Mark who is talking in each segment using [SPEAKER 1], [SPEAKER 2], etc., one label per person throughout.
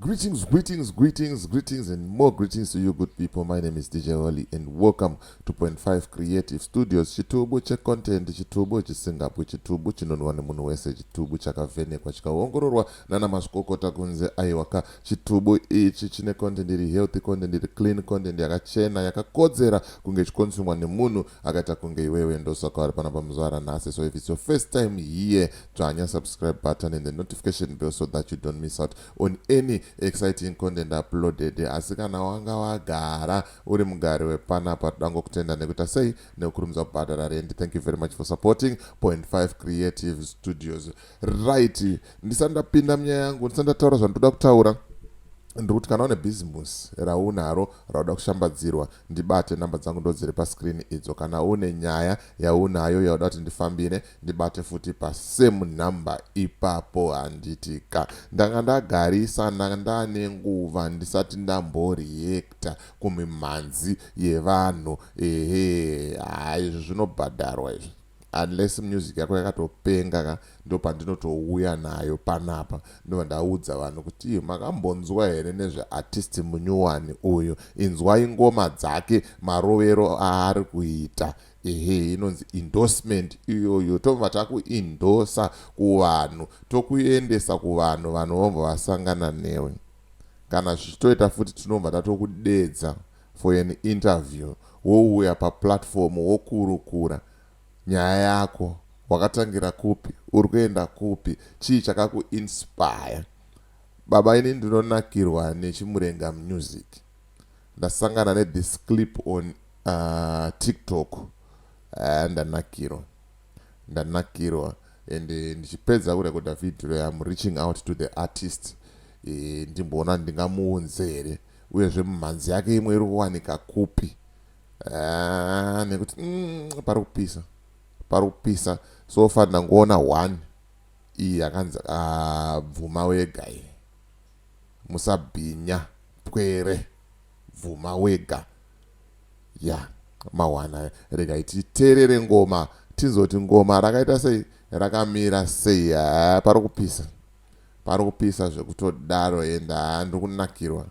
[SPEAKER 1] Greetings, greetings, greetings, greetings, and more greetings to you, good people. My name is DJ Holly, and welcome to Point 5 Creative Studios. Chitubu checontent, chitubu chisingapwi, chitubu chinonwa nemunhu wese, chitubu chakavhenekwa chikaongororwa nana mazvikokota kunze. Aiwaka, chitubu ichi chine content iri healthy, content iri clean, content yakachena, yakakodzera kunge ichikonsumwa nemunhu akaita kunge iwewe. Ndosaka vari panapa muzuva ranhasi. So if it's your first time here, dzvanya subscribe button and the notification bell so that you don't miss out on any exciting content uploaded. Asi kana wanga wagara uri mugari wepanapa, toda ngokutenda nekuita sei, nekukurumidza kubhadhara rent. Thank you very much for supporting Point 5 Creative Studios. Right, ndisati ndapinda munyaya yangu, ndisati ndataura zvandoda kutaura, ndiri kuti kana une bhizimusi raunaro rauda kushambadzirwa, ndibate. Namba dzangu ndo dziri pascreen idzo. Kana une nyaya yaunayo yauda kuti ndifambire, ndibate futi pasame number ipapo. Handitika ndanga ndagarisa, ndanga ndane nguva ndisati ndamboreacta kumimhanzi yevanhu. Ehe, ha, izvi zvinobhadharwa izvi. Unless music yako yakatopenga ka, ndo pandinotouya nayo panapa, ndobva ndaudza vanhu kuti makambonzwa here nezveartist munyuwani uyu? Inzwai ngoma dzake, marovero aari kuita. Ehe, inonzi endorsement iyoyo. Tobva takuendorsa kuvanhu, tokuendesa kuvanhu, vanhu vobva vasangana newe. Kana zvichitoita futi, tinobva tatokudedza for an interview, wouya paplatform, wokurukura nyaya yako. Wakatangira kupi? Uri kuenda kupi? Chii chakakuinspire? Baba, ini ndinonakirwa nechimurenga music. Ndasangana nethis clip on TikTok. Ndanakirwa, ndanakirwa, and ndichipedza kurekodha video, am reaching out to the artist, ndimboona ndingamuunze here, uyezve mumhanzi yake imwe iri kuwanika kupi, nekuti pari kupisa, pari kupisa. So far ndangoona one iyi yakanzi Bvuma Wega. Iyi musabhinya pwere, Bvuma Wega ya mawana. Regai titeerere ngoma, tizoti ngoma rakaita sei, rakamira sei. Ha, pari kupisa, pari kupisa zvekutodaro. Enda, ndiri kunakirwa,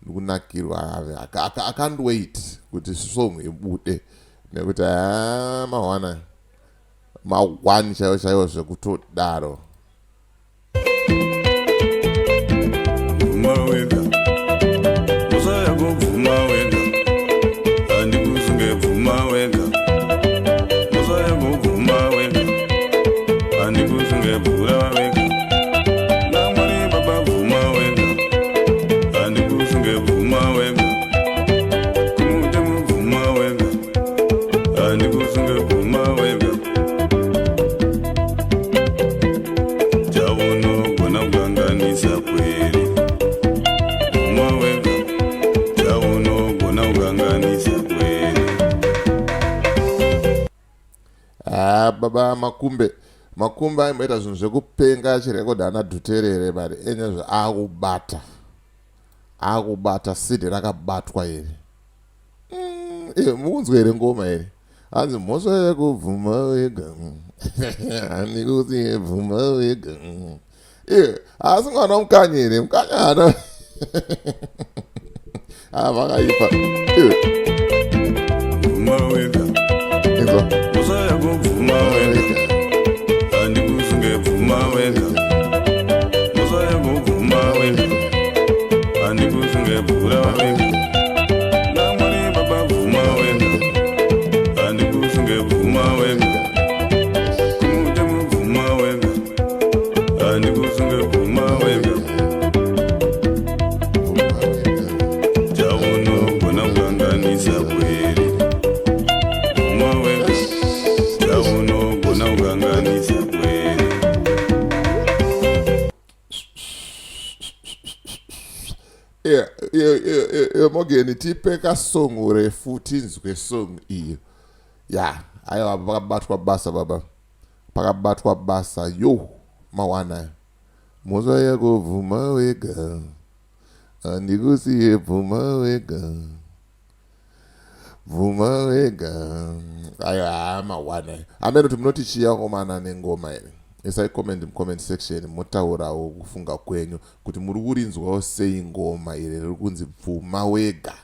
[SPEAKER 1] ndiri kunakirwa. I can't wait kuti song ibude, nekuti ha, mawana, ma1 chaiwo chaiwo zvekutodaro.
[SPEAKER 2] Bvuma wega, mhosva yako bvuma wega, handikusunge. Bvuma wega, mhosva yako bvuma wega, handikusunge. Bvura wega namwari baba. Bvuma wega, handikusunge. Bvuma wega kumutemo. Bvuma wega, handikusunge. Bvuma wega, chaunogona kukanganisa kweri. Bvuma wega, chaunogona kukanganisa kweri.
[SPEAKER 1] Ha, baba Makumbe, Makumbe aimboita zvinhu zvekupenga achirekodha ana Dhuterere, but enyezvo akubata, akubata sidi rakabatwa iri. Mukunzwa here ngoma here? Hanzi mhosva yekubvuma wega, handikuti bvuma wega. Iye haasi mwana wamukanya here? Mukanya haana vakaipa.
[SPEAKER 2] Bvuma wega.
[SPEAKER 1] Inzwa.
[SPEAKER 2] Mhosva yako bvuma wega, handikusunge. Bvuma wega, mhosva yako bvuma wega, handikusunge. Bvura wega namwari baba. Bvuma wega, handikusunge. Bvuma wega kumutemo. Bvuma wega, handikusunge. Bvuma wega, chaunogona kukanganisa kweri. Bvuma wega, chaunogona kukanganisa kweri.
[SPEAKER 1] Mogeni, tipe kasong refu tinzwe song iyo. Ya, aiwa, pakabatwa basa baba, pakabatwa basa. Yo, mawana, mhosva yako bvuma wega, handikusiye. Bvuma wega, bvuma wega. Aiwa, mawana, amene kuti munoti chiya komana nengoma here? Isai comment mucomment section, motaurawo kufunga kwenyu kuti muri kurinzwawo sei ngoma iri riri kunzi "Bvuma Wega".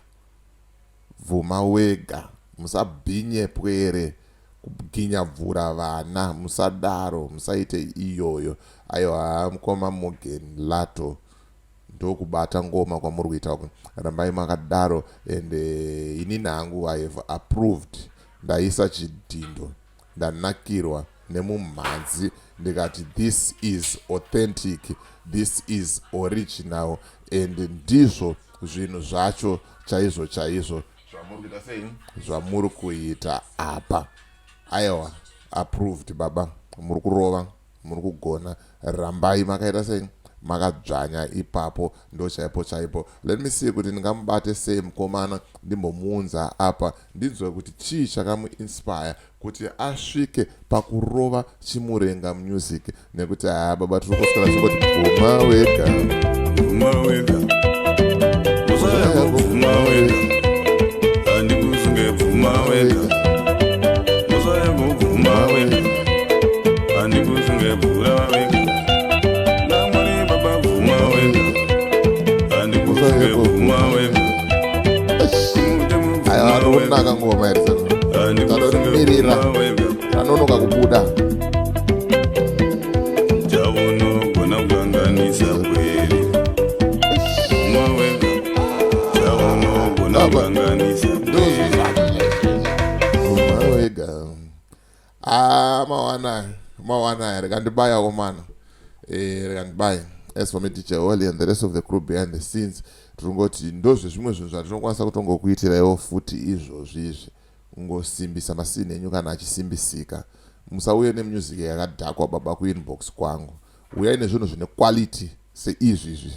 [SPEAKER 1] Bvuma wega, musabhinye pwere kuginyabvura vana, musadaro, musaite iyoyo. Aiwa, mukoma Morgan Lato, ndokubata ngoma kwamuri kuita uku, rambai makadaro. And inini hangu I have approved, ndaisa chidhindo, ndanakirwa nemumhanzi, ndikati this is authentic, this is original, and ndizvo zvinhu zvacho chaizvo chaizvo zvamuri kuita sei, zvamuri kuita apa. Aiwa, approved baba, muri kurova, muri kugona, rambai makaita sei, makadzvanya ipapo, ndo chaipo chaipo. Let me see kuti ndingamubate sei mukomana, ndimbomuunza apa, ndinzwe kuti chii chakamuinspire kuti asvike pakurova chimurenga music, nekuti haa baba, tiri kuswera chingoti "Bvuma wega".
[SPEAKER 2] Bvuma wega, mhosva yako bvuma wega, handikusunge, bvuma wega, mhosva yako bvuma wega, handikusunge, bvura wega namwari baba, bvuma wega, handikusunge, bvuma wega.
[SPEAKER 1] Aiwa, anokunaka ngoma iri, tatomirira, tanonoka kubuda.
[SPEAKER 2] Chaunogona kukanganisa kweri, bvuma wega, chaunogona kukanganisa kweri.
[SPEAKER 1] Bvuma wega. Ah, mawana mawana, rikandibaya komana, rikandibaya. As for me, DJ Holly, and the rest of the crew behind the scenes, tirongoti ndozvezvimwe zvinhu zvatinokwanisa kutongokuitiraiwo futi izvozvi izvi, kungosimbisa masini enyu kana achisimbisika. Musauye nemusic yakadhakwa baba kuinbox kwangu, uyai nezvinhu zvine quality seizvi izvi.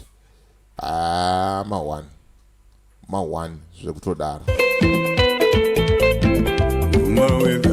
[SPEAKER 1] Ah, ma1 ma1 zvekutodaro.
[SPEAKER 2] Bvuma wega.